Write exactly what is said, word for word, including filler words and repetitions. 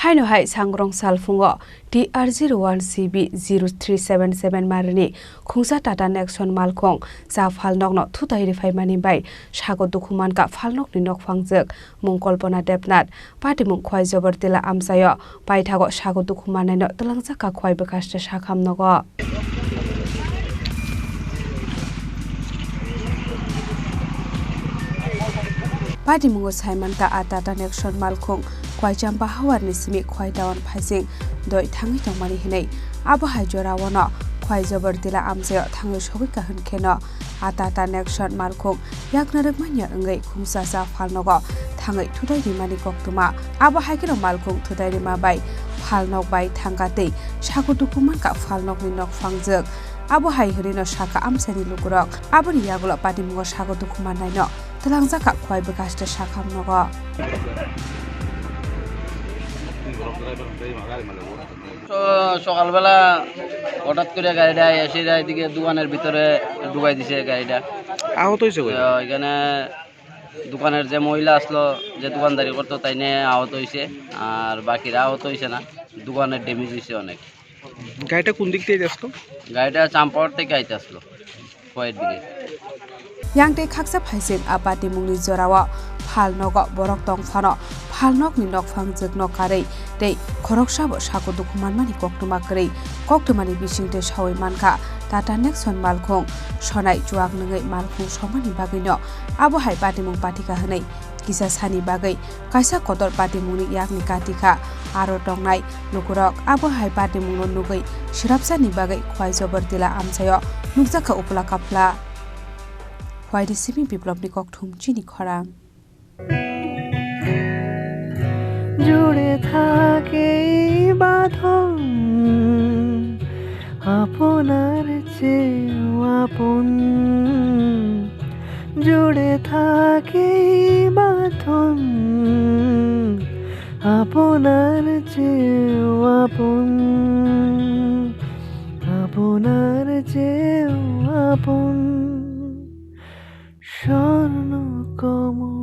Haino hai sangrong salphungo T R zero one C B zero three seven seven marini khungsa Tata Nexon malkhung cha phalnokno thutai riphaimani bai sago dukhu mankha phalnokni nokphangjwk mung Kalpana Debnath. Patimung Khwai Jobor Tila amchaio paithago sago dukhu mannaino twlangjakha Khwai Bwkhaste sakham nogo. Patimungo saimankha a Tata Nexon malkhung Khwai Champa hawarni simi Khwai town phaising doi thangwi tongmani hinwi. Abo hai joraono Khwai Jobor Tila amchaio thangwi sogwi kahwn kheno a Tata Nexon malkhung yakna rwkmanya wngwi khungsa cha phalnogo thangwi thutai rimani koktwma. Abo hai kheno malkhung thutai rima bai phalnok bai thangkha tei sago dukhu mankha phalnokni nokphangjwk. Abo hai hwnwino sakha amchaini lukurok. Aboni yagulo patimungo sago dukhu mannaino twlangjakha Khwai Bwkhaste sakham nogo. তো সকালবেলা হঠাৎ করে গাড়িটা এসে যায় এদিকে দোকানের ভিতরে ঢুকাই দিছে গাড়িটা। আহত হয়েছে কয়জন? তো এখানে দোকানের যে মহিলা আসলো, যে দোকানদারি করতো, তাই নিয়ে আহত হয়েছে। আর বাকিরা আহত হয়েছে না, দোকানের ড্যামেজ হয়েছে অনেক। গাড়িটা কোন দিক দিয়ে যাচ্ছিল? গাড়িটা চাম্পাহাট থেকে আইতে আসলো। Yang tei khaksa phaising a patimungni jorao phalnogo borok tong phano phalnokni nokphangjwkno karwi tei khoroksabo sago dukhu manmani koktwma kwrwi. Koktwmani bisingtwi sawi mankha Tata Nexon malkhung sonai chuak nungwi malkhung somani bagwino. Abo hai patimung pathikha hwnwi kisa sani bagwi kaisa kotor patimungni yakni katikha. Aro tongnai lukurok abo hai patimungno nugwi swrapsani bagwi Khwai Jobor Tila amchaio nukjakha upla kapla. Khwai Risimi Biplopni kokthum chini khorang. জুড়ে থাকে এই বাঁধন, আপনার চেয়েও আপন। জুড়ে থাকে এই বাঁধন, আপনার চেয়েও আপন, আপনার চেয়েও আপন। স্বর্ণ কমল